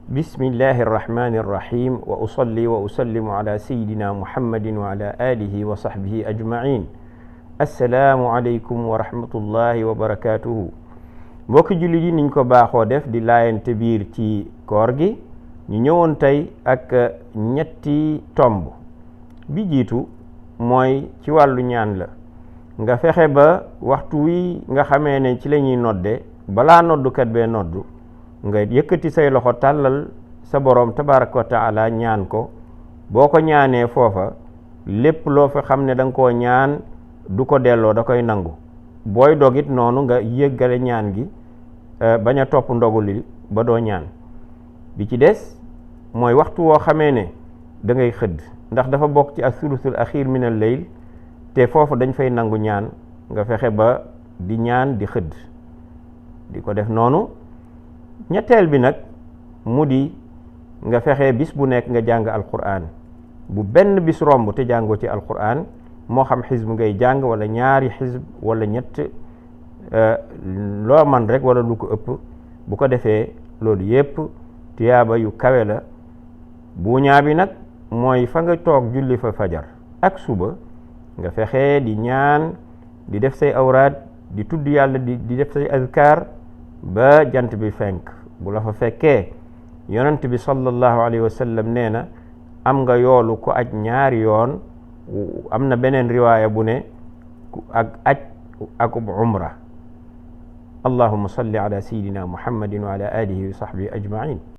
bismillahi irrahmani irrahim wa usalli wa usallimu ala sayidina muhammadin wa ala alihi wa sahbihi ajmain. assalaamu aleykum wa rahmatullahi wa barakatuhu. mbokki julli yi niñ ko baaxoo def di laayante biir ci koor gi, ñu ñëwoon tey ak ñetti tomb. bi jiitu mooy ci wàllu ñaan la. nga fexe ba waxtu wi nga xamee ne ci la ñuy nodde, balaa noddukat bee noddu, nga yëkkati say loxo tàllal sa boroom tabaraka wa taala ñaan ko. boo ko ñaanee foofa lépp loo fa xam ne da nga koo ñaan du ko delloo, da koy nangu. booy dogit noonu nga yëggale ñaan gi, bañ a topp ndogu li ba doo ñaan. bi ci des mooy waxtu woo xamee ne da ngay xëdd, ndax dafa bokk ci as-sulusul axiir min al-layl, te foofu dañ fay nangu ñaan. nga fexe ba di ñaan di xëdd, di ko def noonu. ñetteel bi nag mu di nga fexe bis bu nekk nga jàng alquran. bu benn bis romb te jàngoo ci alquran, moo xam xisb ngay jàng wala ñaari xisb wala ñett, loo man rek wala lu ko ëpp. bu ko defee loolu yépp tiyaaba yu kawe la. bu ñaa bi nag mooy fa nga toog julli fa fajar ak suba, nga fexe di ñaan, di def say awraad, di tudd yàlla, di def say azkar ba jant bi fenk. bu la fa fekkee yonent bi sallallahu alayhi wa sallam nee na am nga yoolu ko aj ñaari yoon. am na beneen riwaaya bu ne ak aj ak umra. allahumma salli ala sayidina muhammadin wa ala alihi wa sahbihi ajmain.